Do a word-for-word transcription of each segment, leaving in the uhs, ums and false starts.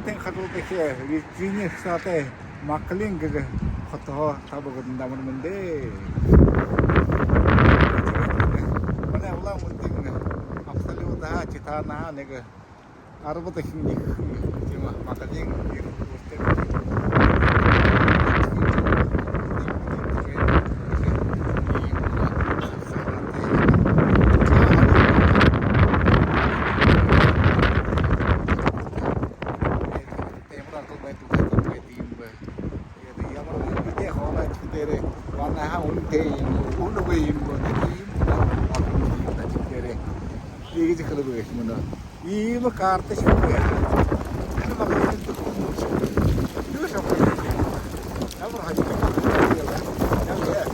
Тиин хажуудахи Вирджини штатын Маклин гэжэ хотоһоо та бүгэдэндэ амар мэндэ. Манай Улаан-Үдэдэ абсолютһаа, титанһаа нэгэ арбаад дахин ехэ тиимэ магазин, ерэн хүртэ. Тиимэ аргагүй байдаг, байдаг юм бэ. Тиигээд ямар нэгэн хоолойчнай дээрээ манайхаа үнэтэй юм, үнэгүй юм бэ, нэгэ юм, тиигээд иигэжэ хэлэбэ гээшэ мүнөө. Иимэ карточка байна. Энэ магазин дээрэ хүн. Юу шахуу юм? Ямар хажуу? Ямар яа?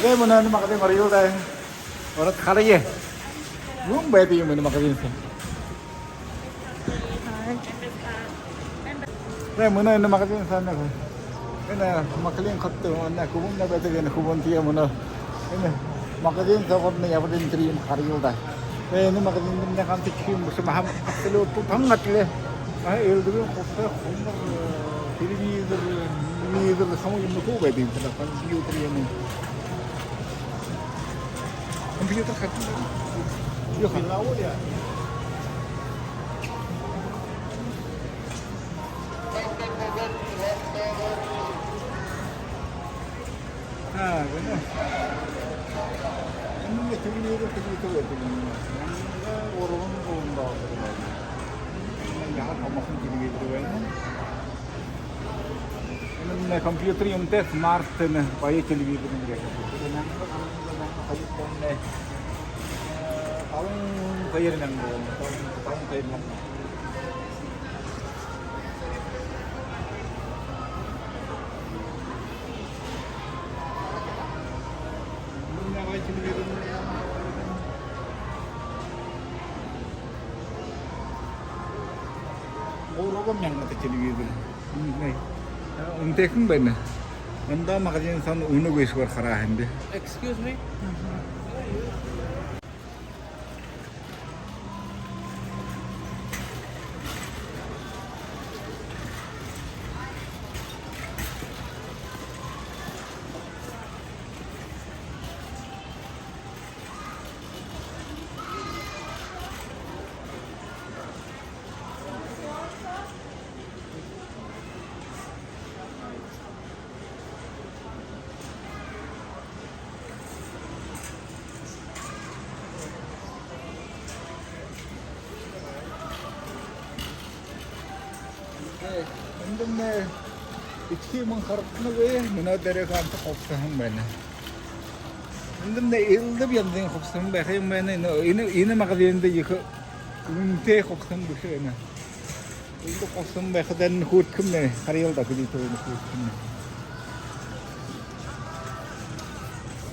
Зэ, мүнөө энэ магазин орёол даа. Ороод харая. Юун байдаг юм энэ магазин соо? Зэ, мүнөө энэ магазин соо нэгэ, энэ Маклин хотодо манай хүбүүмнай байдаг, энэ хүбүүн, тиигээд мүнөө энэ магазин соогуурнь ябаад, энэ тэрэ юумэ харая даа. Зэ, энэ магазин дээрэ ганса тиимэ бэшэ, махан абсолютно тон ат лэ. А, элдэбын хубсаһа, хумар, э, телевизор, телевизор, хамаг юумэн хуу байдаг юм даа, компьютер юумэн. Компьютер хатан. Юу хан? А, гэнэ. Энэ телевизор, компьютер гэдэг юм. Уран зуун доллар. Яһала томохон телевизор байна. Энэ компьютер юумэтэй, смарт, энэ гоё телевизор юм гээшэ. Табан хоёр мянга, табан хоёр мянга. Гурбан мянга телевизор. Үнэтэй. Үнэтэйхэн байна. Ондоо магазин соонь үнэгүй шугар хараа һэн би. Excuse me? Э, эндэмнай ехэ юумэн харагдана гү, мүнөө дээрэ ганса хубсаһан байна. Эндэмнай элдэб янзын хубсаһан байха юм байна. Энэ, энэ, энэ магазин дээрэ ехэ үнэтэй хубсаһан бэшэ байна. Элдэб хубсаһан байхадаа, энэ хүртэхэмнай, харая даа, хэдытэй байна хүртэхэмнай.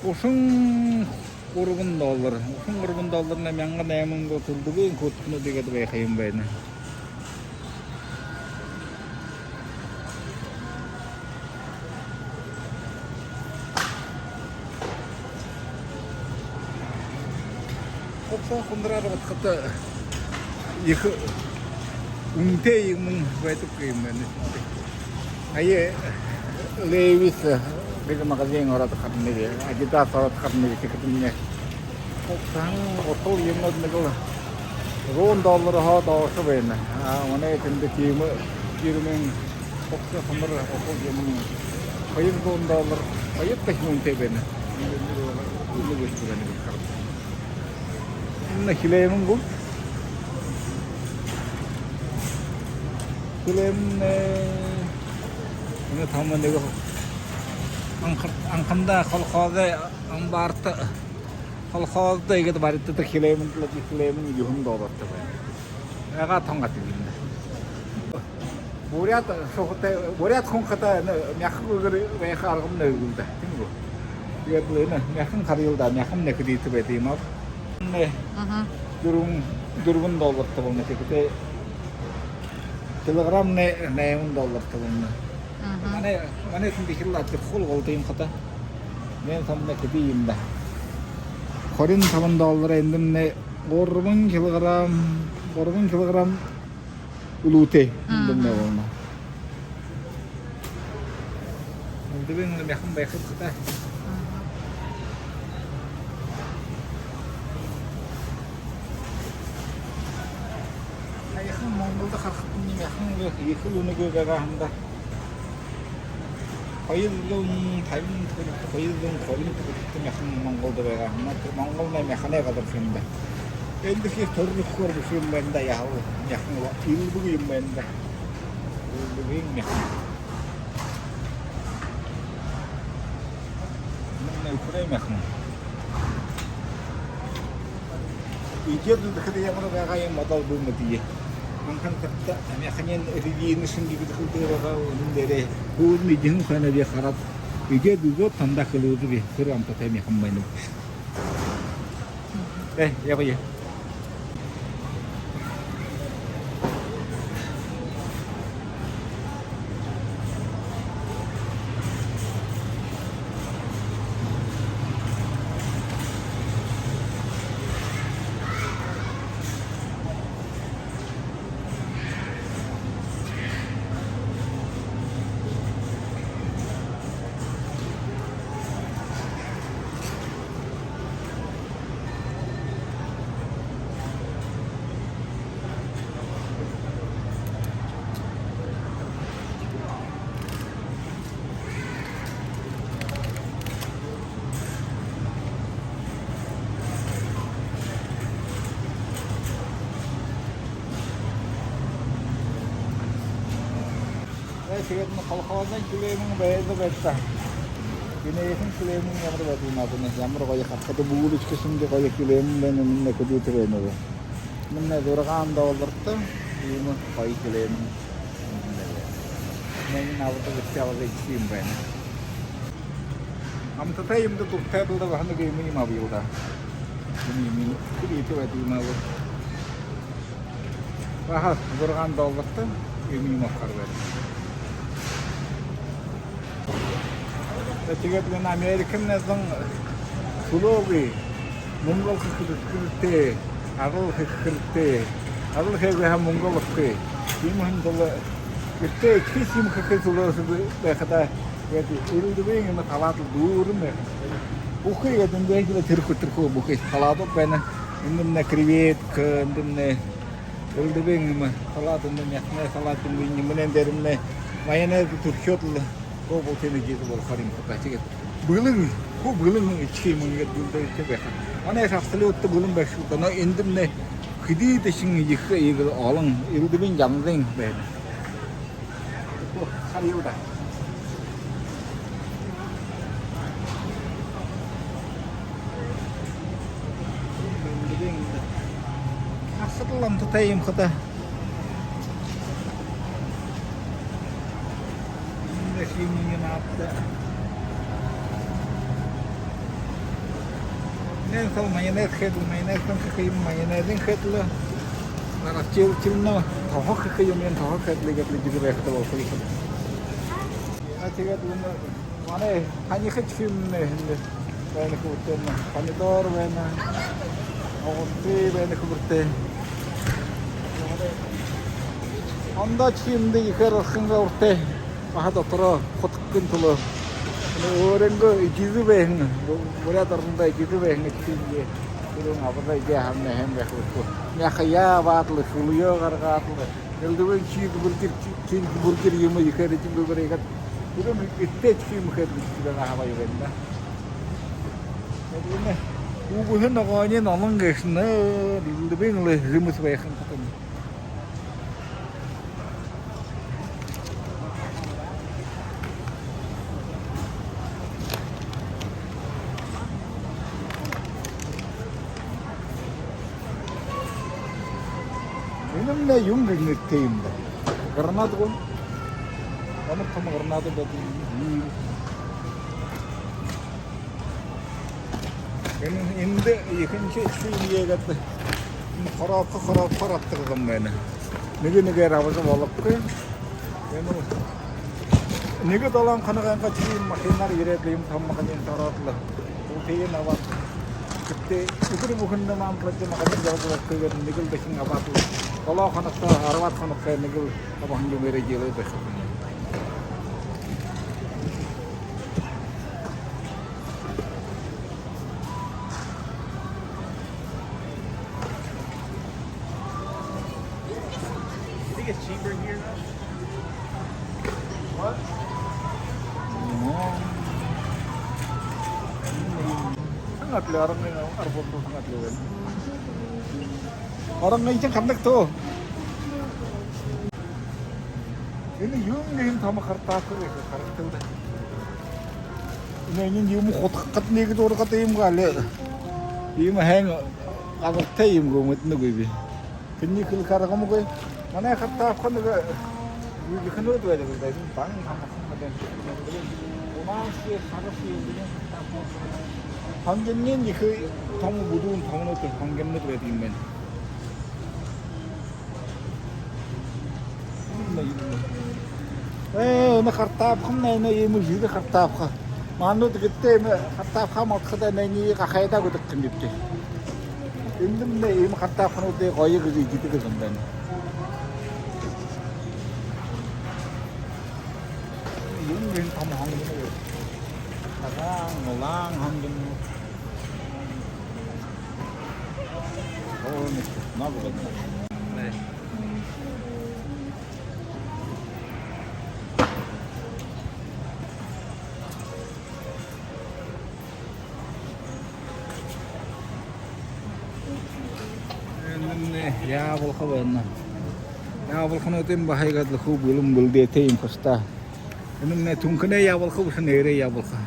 Гушан гурбан доллар. Гушан гурбан долларнай мянга найман гута хүрдэгынь хүртэхэнүүд иигээд байха юм байна. Хубсаһа хүндэрөөр абахада ехэ үнэтэй юумэн байдаггүй юм байна. Ая, Levi's гэжэ магазин ороод харана би, Adidas ороод харана би, тиихэдэмнай хубсаһан, гутал юумэнүүд нэгэл зуун долларһаа доошо байна. А, манай тэндэ тиимэ фирмын хубсаһа, хумар, гутал юумэн хоёр зуун доллар, хоёр дахин үнэтэй байна. Энэ хилээмэн гү? Хилээмэн, э, энэ томо нэгэ анхар-, анхандаа колхозой амбаарта, колхоздо иигээд баригдадаг хилээмэн лэ, хилээмэн юһэн доллартай байна. Яагаа тон ат юм даа. Буряад шуһатай, буряад хүн хадаа энэ мяхагүйгөөр байха аргамнай үгы даа, тиимэ гү? Тиигээд лэ энэ мяхан харая даа, мяхамнай хэдытэй байдаг юм ааб. Энэ дүрбэн, дүрбэн доллартай болоно, тиихэдээ килограммнай найман доллартай болоно. Манай, манай тэндэ хилээд хуу голтой юм хадаа. Мин сомнай хэды юм даа. Хорин табан доллар, эндэмнай гурбан килограмм, гурбан килограмм үлүүтэй эндэмнай болоно. Элдэбын мяхан байха даа. Аяхан Монголдо харахадамни мяхан ехэл үнэтэй байгаа һэн даа. Хоёр зуун табин түхэриг, хоёр зуун хорин түхэриг мяхан Монголдо байгаа. Монголнай мяханай газар юм даа. Эндэ хэр төрөлхөөр бэшэ юм байна даа, яаха мяхан элдэбын юм байна даа. Элдэбын мяхан. Манай үхэрэй мяхан. Эдеэд үзэхэдэ ямар байгаа юм, бодол бү мэдээ. Анхан сагта мяханай эдеэнэй шэнги гэдэг хэлдэг байгаа, үнэн дээрээ. Һүүлнь эдеэн хойноо би хараад, эдеэд үзөөд, танда хэлэхэб, хэр амтатай мяхан байна гэжэ. Э, ябая. Э, тиигээд энэ колхозой килээмэн байдаг байтаа. Гэнэхэн килээмэн ямар байдаг юм аа, энэ ямар гоё харахада, булочка шэнги гоё килээмэн байна, мүнөө хэдытэй байна бэ? Мүнөө зургаан доллартай иимэ гоё килээмэн. Мүнөө абаад, ябаад ехэ юм байна. Амтатай юумэндэ дуратай бол даа, баһа нэгэ иимэ юм абая даа. Иимэ, иимэ хэдытэй байдаг юм аа. Баһа зургаан доллартай иимэ юм абахаар байна. Тиигээд энэ Америкын зон сүлөөгүй, мүнгэ олохо хэрэгтэй, ажал хэхэ хэрэгтэй, ажал хэжэ байхада мүнгэ олохогүй. Тиимэ һэн бол гэртээ эдихэ юумэ хэхэ сүлөөһөө байхада, тиигээд элдэбын юумэ халаад лэ дүүрэн байха. Бүхы гээд эндэ хилэ тэрэ хүтэрхөө бүхы халаад байна. Эндэмнай креветка, эндэмнай элдэбын юумэ халаад, эндэ мяханай халаад, эндэ юумэнэй дээрэмнай майонез түрхөөд лэ, хуу бултыень эдижэ болохоор юм хадаа. Тиигээд бэлэн, хуу бэлэн эдихэ юумэ иигээд бэлдээтэй байха. Манай абсолютно бэлэн байха ха юм даа, но эндэмнай хэдыдэшье ехэ, иигээд олон элдэбын янзын байна. Харая даа. Асар лэ амтатай юм хадаа. Эндэ шимни юм абтаа. Нэн сал майонез хээд лэ, майонез хэн хэхэ юм, майонез хэн хээд лэ. Нарасчил чилнэ, тоһо хэхэ юм, эн тоһо хээд лэ, иигээд лэ эдижэ байхада болохо юм. А, тиигээд лэ манай танихад шимни байна, хүбэртэй, помидор байна, огурцы байна, хүбэртэй. Ондоо шимни ехээр орхинго уртай. Баһа дотороо худхахын тула. Өөрынгөө эдижэ байһан, Буряад орондоо эдижэ байһан эдихэ юумэеэ түрүүн абаад эдеэ һаамнай һайн байха бэшэ гү. Мяхаяа абаад лэ, шүлөө гаргаад лэ. Элдэбын чизбургер, чи-, чизбургер юумэ ехээр эдижэ үгы бэрэ иигээд. Түрүүн гэртээ эдихэ юумэ хээд лэ эдижэ байгаа һаа, гоё байна даа. Тиигээд энэ үбһэ ногоониинь олон гээшэ, элдэбын лэ жэмэс байха ха юм. Энэмнай юун гэжэ нэрэтэй юм бэ? Гранат гү? Ямар томо гранат бэ? Иимэ. Энэ эндэ ехэнхи шимни иигээд энэ коробка, коробкаар абтадаг юм байна. Нэгэ нэгээр абажа болохогүй. Энэ Нэгэ долоон хоногойнгоо тиимэ машинаар ерээд лэ, иимэ томо магазинда ороод лэ, бутыень абаад. Тиигээд үдэр бүхэндэ мампалжа магазин ябажа, тиигээд нэгэл дахин абаад лэ, долоо хоногто, арбаад хоногто нэгэл абаһан юумээрээ ерээд байха. You think it's cheaper here, though? What? Хангалли, оронгой, аэропорт хангалли байна. Оронгой шэнги хандаг тоо. Энэ юун, энэ томо картаабха гэхэ, харагты даа. Энэ, энэ юумэ худхахада нэгэ дургада юм гал. Иимэ һайн газартай юм гү, мэдэнэгүйб. Тэрэниие хэлэхэ аргамгүй. Манай картаабха нэгэ үйлэхэнүүд байдаг даа. Энэ баһа хамаахан байна. Улаан шэ, сагаан шэ юм байна. Хонгинын ехэ томо, бүдүүн томонууд, хонгинууд байдаг юм байна. Ээ, энэ картаабхамнай, энэ иимэ жэрэ картаабха. Манайд гэбтэ иимэ картаабха малтахада, энээниие гахайдаа гэдэг юм бибди. Эндэмнай иимэ картаабхануудые гоё гэжэ эдидэг юм байна. Юун, энэ томо хонгинууд. Сагаан, улаан хонгинууд. Оо, нэг много байна. Энэмнай ябуулха байна. Ябуулхануудынь баһа иигээд лэ хуу бэлэн бэлдээтэй юм хаш даа. Энэмнай Түнхэнэй ябуулха бэшэ, нээрээ ябуулха.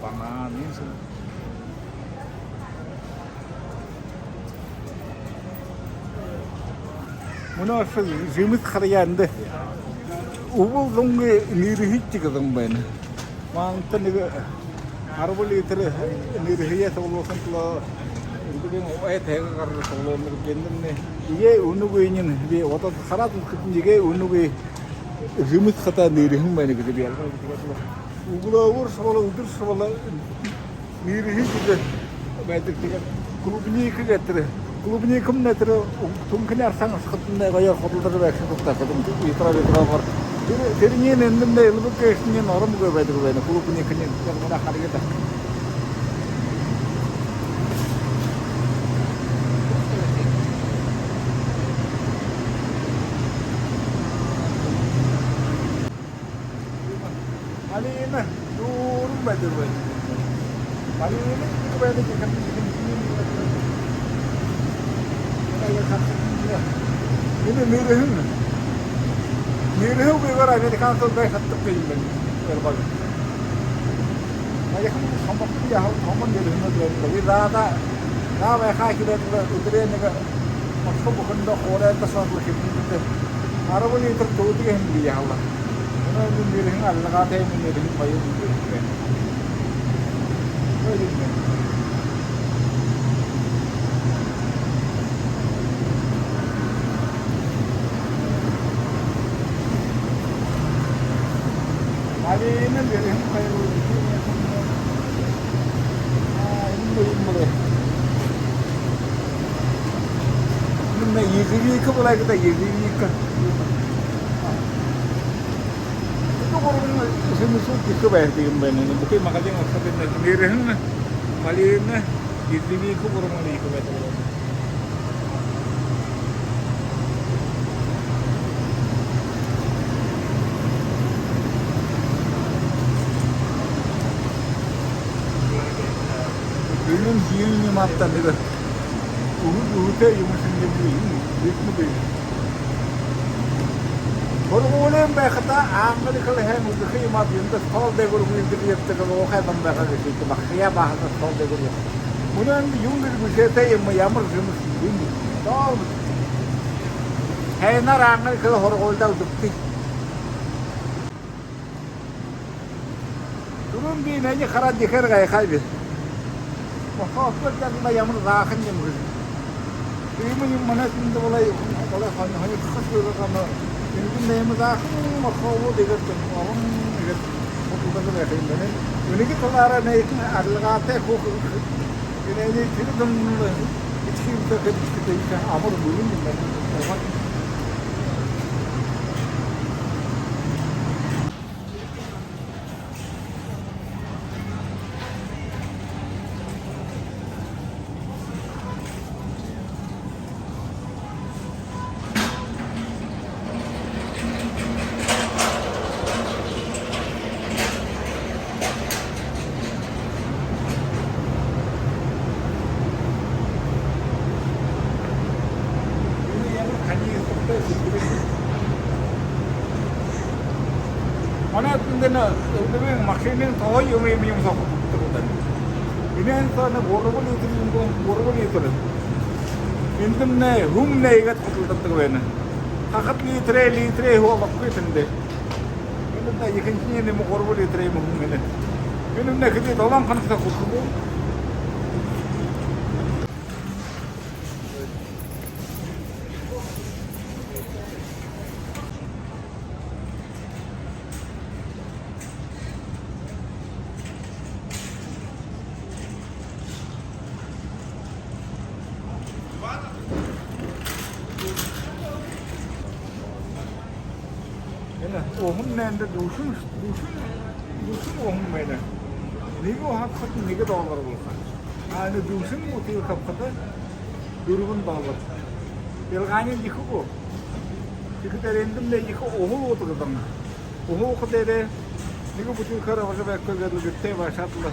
Банан, энэ шэнэ. Мүнөө шэнэ жэмэс харая эндэ. Үбэл зунгаа нэрһэтэй гэһэн байна. Манда нэгэ арбан литр нэрһээ суглуулхын тула, эндэ би ой тайга гаража суглуулнаб гэжэ, эндэмнай иигээ үнэгүй юм. Би одоо хараад үзэхэдэнь, иигээ үнэгүй. Жэмэс хадаа нэрһэн байна гэжэ би альга. Үглөөгүүр шэ болоо, үдэр шэ болоо, нэрһээ гэдэг байдаг. Тиигээд клубника гэдэг тэрэ. Клубникамнай тэрэ Түнхэнэй арсаан ошоходомнай гоёор худалдажа байхань тугтаа, хэдэн литр, литр бар. Тэрэ, тэрэниинь эндэмнай элбэг гээшэнь оромгүй байдаг байна. Клубниканиинь, тэрэ манай харгыда. Малина, дүүрэн байдаг байна. Малина гэдэг байна, гэдэг юм. Энэ нэрһэн. Нэрһэнгүйгөөр американцууд байха шададаггүй юм байна. Эрбаг. Аяхан шомбогдо яһала, шомбогдо нэрһэнүүд байна. Би даа, даа, даа байхаа хилээд лэ, үдэрэй нэгэ морсо бүхэндөө хуурайда соорло хэдэн гэдэг. Арбан литр төөдэг һэн би яһала. Мүнөө энэ нэрһэн альгаатай, энэ нэрһэн баян юм байна. Баян юм байна. Малина нэрһэн баян юм. Аа, энэ юм бэ? Энэ ежевика была, когда ежевика. Энэ гурбан жэмэсүүд ехэ байдаг юм байна. Энэ бүхы магазин ошоходонь, нэрһэн, малина, ежевика гурбан ехэ байдаг. Үнэн жиин юм абтаа нэгэ. Үһэд үһэтэй юм шэнги юм, битнэ бэй. Һургуулиин байхада англи хэлэ һайн үзэхэ юм аб, эндэ стол дээгүүр үйлэдэлдэг ябадаг, уухай зон байгаа гэжэ, бахархаяа баһа стол дээгүүр ябадаг. Мүнөө эндэ юун гэжэ бэшээтэй юм, ямар жэмэс юм. Стол. Һайнаар англи хэлэ һургуулидаа үзэгты. Түрүүн би энээниие хараад ехээр гайхааб. Охоохор даа, ямар заахан юм гэжэ. Иимэ юм манай тэндэ болоо, болоо хон-, хонирхохо шүүгээ гамаа. Эндэ наймадаахан морхообууд иигээд олон иигээд худалдадаг байха юм байна. Үнэгэ талаараа нэгэ арилгаатай хуу. Энээниие тэрэ дунда ичхиимтэй хэдэ ичхитэй, ичхи амар бэлэн юм байна. Манай эндэ энэ элдэбын машинын тоһо юм, юм, юм соо худалдадаг байна. Энээн соо нэгэ гурба литр юм гү, гурба литр. Эндэмнай һүмнай иигээд худалдадаг байна. Хахад литрээ, литрээ болохогүй тэндэ. Эндэмнай ехэнхинь юм гурба литр юм һүм гэнэ. Энэмнай хэды, долоон хоногто хүрэхэ гү? Энэ уһан нэндэ дүшэн, дүшэн, дүшэн уһан байна. Нэгэ уһа абахада нэгэ доллар болохо. А энэ дүшэн бутылка абахада дүрбэн доллар. Илгааниинь ехэ гү? Тиихэдээ эндэмнай ехэ уһа уудаг юм. Уһа уухадаа нэгэ бутылкаар абажа байхагүй гээд лэ гэртээ абаашаад лэ.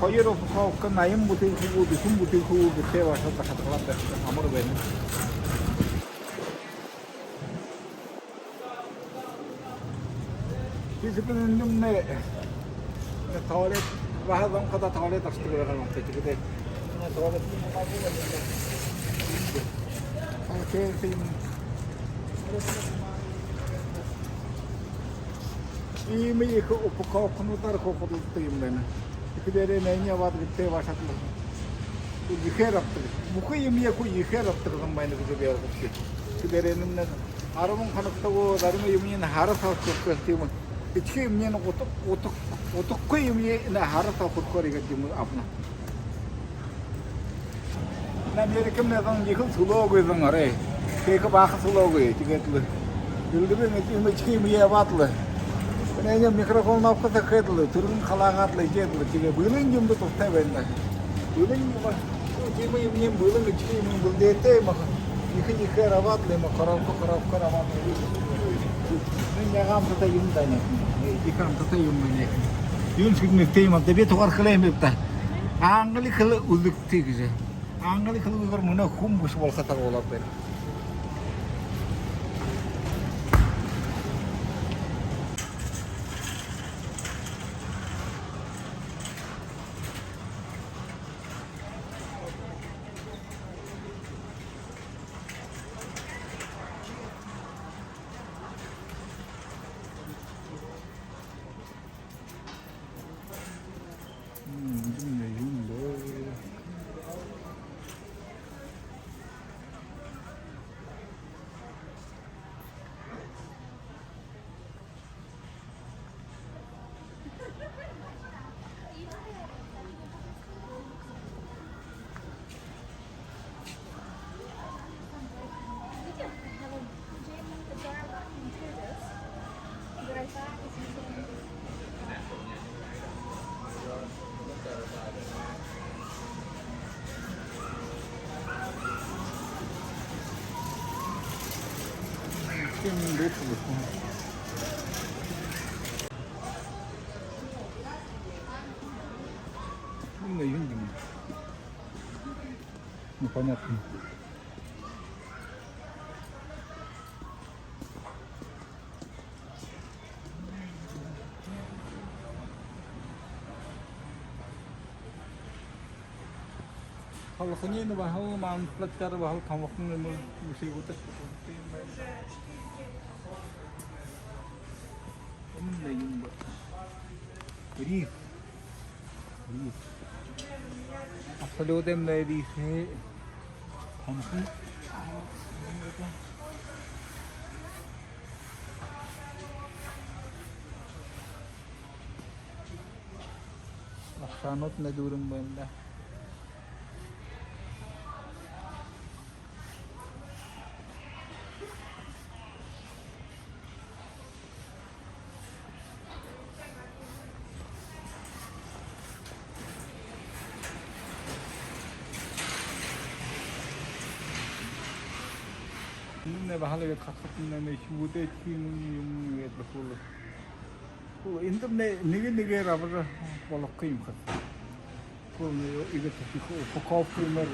Хоёр упаковка, наян бутылка гү, дүшэн бутылка гү гэртээ абаашаад лэ хадгалаад байхада амар байна. Тиихэдэнь эндэмнай туалет, баһа зон хадаа туалет ошодог байгаа юм ааб даа, тиихэдээ. Туалет. Окей, тиимэ. Иимэ ехэ упаковкануудаар хуу худалдадаг юм байна. Тиихэдээ энээниие абаад гэртээ абаашаад лэ. Ехээр абадаг. Бүхы юумэеэ хуу ехээр абадаг юм байна гэжэ би ойлгооб. Тиихэдээ энэмнай арбан хоногто гү, зарим юумыень һара соо хүртэхэ юм. Ичхи юумыень, утаг, утаг, утагүй юумыень һара соо хүртэхэ гээд юм абана. Америкамнай зон ехэл сүлөөгүй зон арай. Тиихэдэ баһа сүлөөгүй. Тиигээд лэ элдэбын эдэ юумэ, ичхи юумэеэ абаад лэ. Энээниие микроволновкада хээд лэ, түргэн халаагаад лэ, эдеэд лэ. Тиигээд бэлэн юумэндэ дуратай байна. Бэлэн юумэ, тиимэ юумыень бэлэн, ичхи юумыень бэлдээтэй юм аха. Ехэ ехээр абаад лэ, юумэ коробка, коробкаар абаад лэ. Энэмнай ехэ амтатай юм даа, нэ. Ехэ амтатай юм байна. Юун шэнги нэртэй юм ааб даа, би тугаар хэлээ юм ааб даа. Англи хэлэ үзэгты гэжэ. Англи хэлэгээр мүнөө хүн бэшэ болохо таг болоод байна. Непонятно. Халханиинь баһал, мандлатар баһал томохон юм, үсээгүүтэ. Үнэн юм бэ. Рис. Рис. Абсолютно рис. Томохон. Шанууд нэдүүрэн байна даа. Энэмнай баһал иигээд хатхатан, энэмнай хүбүүтэй тиимэ юм иигээд бэшэ гү. Хуу, эндэмнай нэгэ нэгээр абажа болохогүй юм хаш. Хуу, иигээд упаковка юумээр.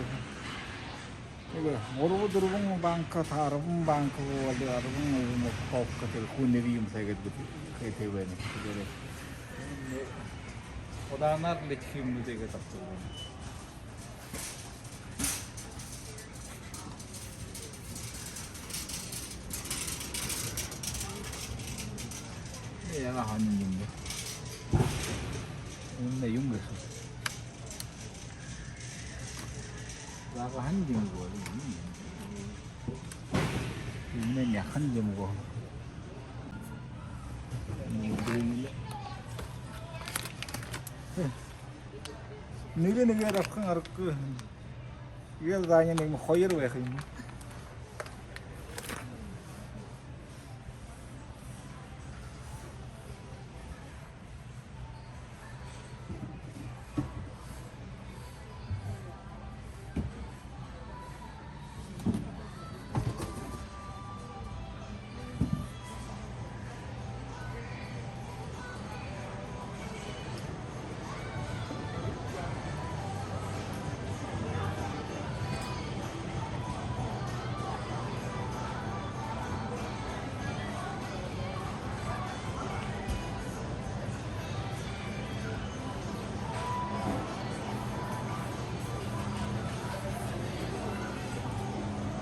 Нэгэ гурба-дүрбэн банка, арбан банка болоо, арбан упаковка, тэрэ хуу нэгэ юм соо иигээд бэшэ, хэтэй байна. Тэрэ удаанаар лэ тиимэ юм даа, иигээд абажа байна. Яагаа һонин юм бэ? Юун даа, юун гээшэб? Яагаа һонин юм бэ? Юун даа, яахан юм гү? Нэгэ нэгээр абахань аргагүй. Иигээд заань нэгэ хоёр байха юм.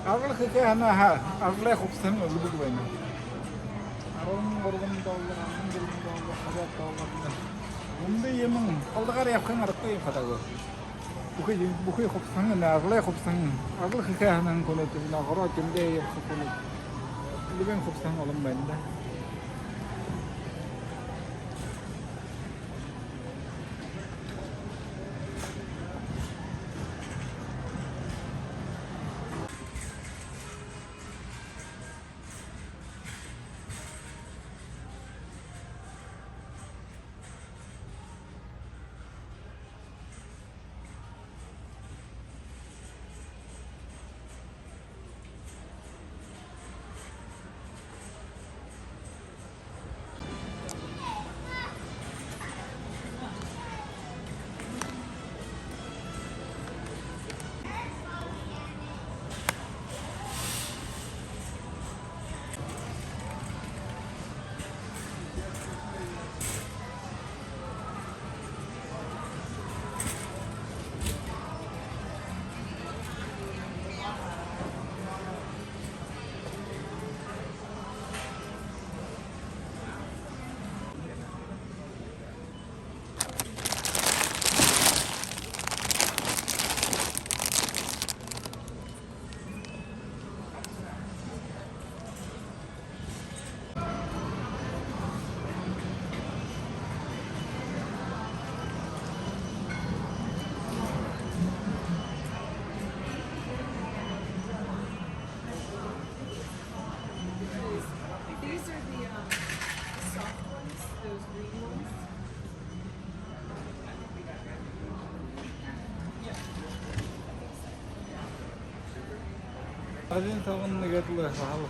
Ажал хэхэ һанаа һаа, ажалай хубсаһан үлгэр байна. Арбан гурбан доллар, арбан гурбан доллар, хорёод доллар. Үндэ юумэн, холдоогоор ябахань аргагүй юм хадаа гү. Бүхы, бүхы хубсаһан, энэ ажалай хубсаһан. Ажал хэхэ һанаһан хүнүүд, энэ гороо тэндээ ябаха хүнүүд. Үлгэн хубсаһан олон байна даа. These are the, um, the soft ones, those green ones. Магазин соомни иигээд лэ баһал.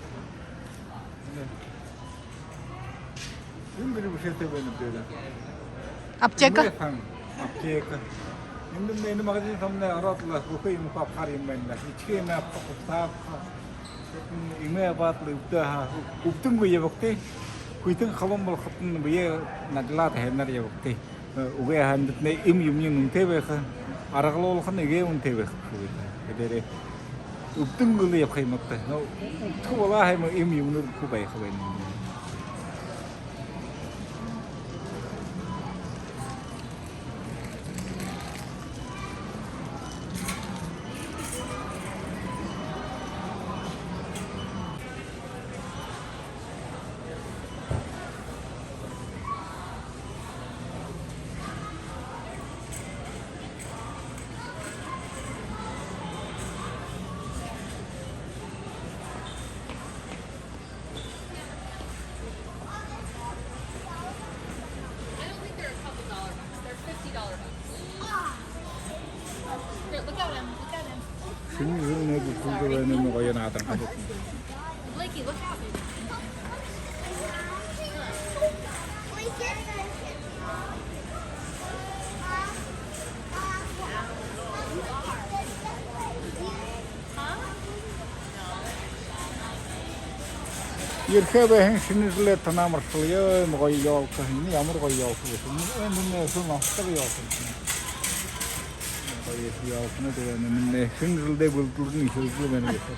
Юун гэжэ бэшээтэй байна бэ даа. Аптека? Эмэй һан, аптека. Эндэмнай, энэ магазин соомнай ороод лэ, бүхы юумэ абахаар юм байна. Эдихэ юумэ абаха, хубсаһа абаха. Эмэй абаад лэ үбдөө һаа, үбдэнгүй ябагты. Хүйтэн халуун болоходонь бэеэ нагилаад һайнаар ябагты. Үгы һаа, эндэтнай эм юумэниинь үнэтэй байха, аргалуулхань эгээ үнэтэй байха гэжэ. Тэдээрээ үбдэнгүй лэ ябаха юм ааб даа. Но үбдэхэ болоо һаа, эм юумэнүүд хуу байха байна. Blakey, look out, baby. Ерэхэ байһан шэнэ жэлээр таниие амаршалая. Иимэ гоё ёлко. Энэ ямар гоё ёлко гээшэб. Эн, энэ ехэ ноһотой ёлко. Гоё ёлко. Мүнөө шэнэ жэлдээ бэлдэлгэ, шэнэ жэл байна гээшэ.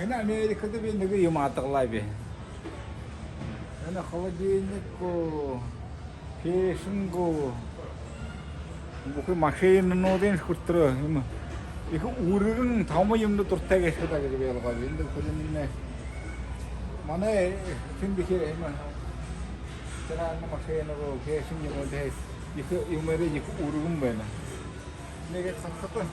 Энэ Америкада би нэгэ юумэ адаглааб. Энэ холодильник гү, пеэшэн гү, бүхы машинануудынь хүрэтэр юм. Ехэ үргэн томо юумэндэ дуратай гээшэ даа гэжэ би ойлгооб. Эндэ хүрэнэ манай хэн бэхэ юм. Тэрэ машина гү, пеэшэн юумэ даа, ехэ юумээрээ ехэ үргэн байна. Нэгэ сахата.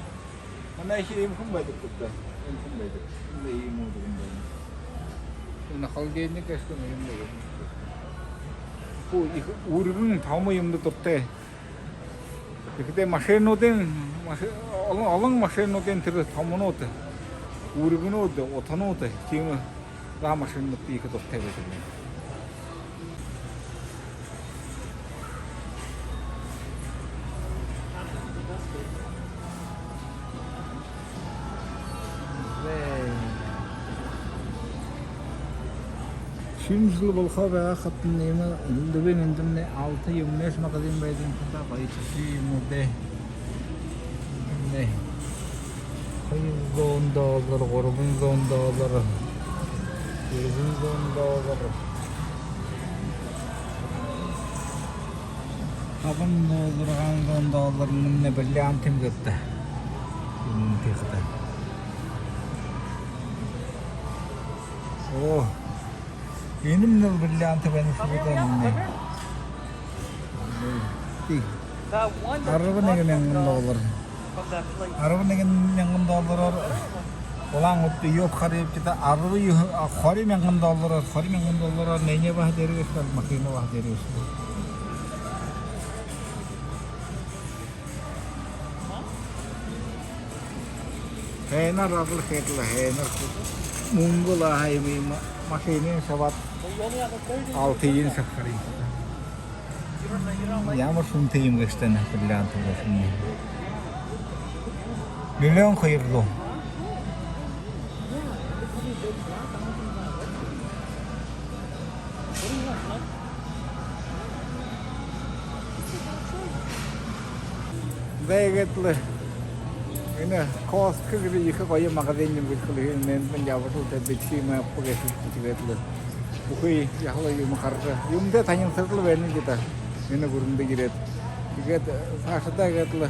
Манай ехэ иимэ хүн байдаг гү даа. Иимэ хүн байдаг. Эндэ иимэ үргэн байна. Энэ холодильник гээшэ юм байдаг. Бү ехэ үргэн томо юумэндэ дуратай. Ехэ даа машинануудынь, маши-, олон, олон машинануудынь тэрэ томонууд, үргэнүүд, утанууд, тиимэ. Лаа машинануудта ехэ дуратай байдаг. Шэнэ жэл болохо байгаа хадань иимэ элдэбын эндэмнай алта юумэнэй магазин байдаг юм даа, гоё шэнэ юумэнүүдэй. Нэ. Хоёр зуун доллар, гурбан зуун доллар, гурбан зуун доллар, табан доллар, зургаан зуун доллар, мүнөө бриллиант юм гээд даа. Юм тиихэ даа. Оо. Энэмнай бриллиант байна шүү дээ, энэмнай. Тии. Арбан нэгэн мянган доллар. Арбан нэгэн мянган доллараар Улаан-Үдэдэ ёб харыт даа, арбан юһэн, а, хорин мянган доллараар, хорин мянган доллараар нэнэ баһа дээрэ гээшэ, машина баһа дээрэ гээшэ. Һайнаар ажал хэдэг лэ, һайнаар. Мүнгэ лэ һаа, иимэ, иимэ машинын шабаад, алтыень шабахаар юм. Ямар шэнэтэй юм гээшэб даа, бриллиант гээшэ. Миллион хоёр зуун. Зай, иигээд лэ энэ Costco гэжэ ехэ гоё магазин юм гэлсэл, энэ мэндэ ябажал, тэ, бэшэ юумэ абаха гээшэ, тиигээд лэ бүхы яһала юумэ хаража, юумэтэй танилсажал байнаб даа. Энэ гүрэндэ ерээд. Тиигээд саашадаа иигээд лэ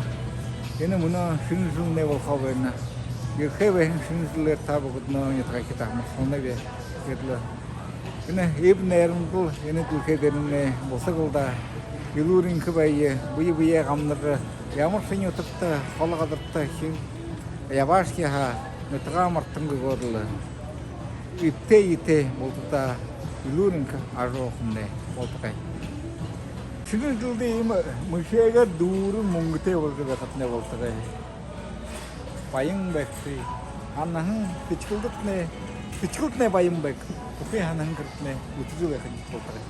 энэ мүнөө шэнэ жэлнай болохо байна. Ерэхэ байһан шэнэ жэлээр та бүгэдэниие нютагайхида амаршалнаб. Тиигээд лэ энэ эб найрамдал энэ дэлхэй дээрэмнай бусаг лэ даа. Элүүр энхэ байя, бэе бэеэ гамнажа, ямаршье нютагта, холо газарта хин ябаашье һаа, нютагаа мартангүй гээд лэ, эбтэй эетэй бултадаа элүүр энхэ ажаһуухамнай болтогой. Шэнэ жэлдэ иимэ мэшээгээр дүүрэн мүнгэтэй боложо байхатнай болтогой. Баян байгты. Һанаһан сэдьхэлдэтнай, сэдьхэлтнай баян байг. Бүхы һанаһан хэрэгтнай бүтэжэ байхань болтогой.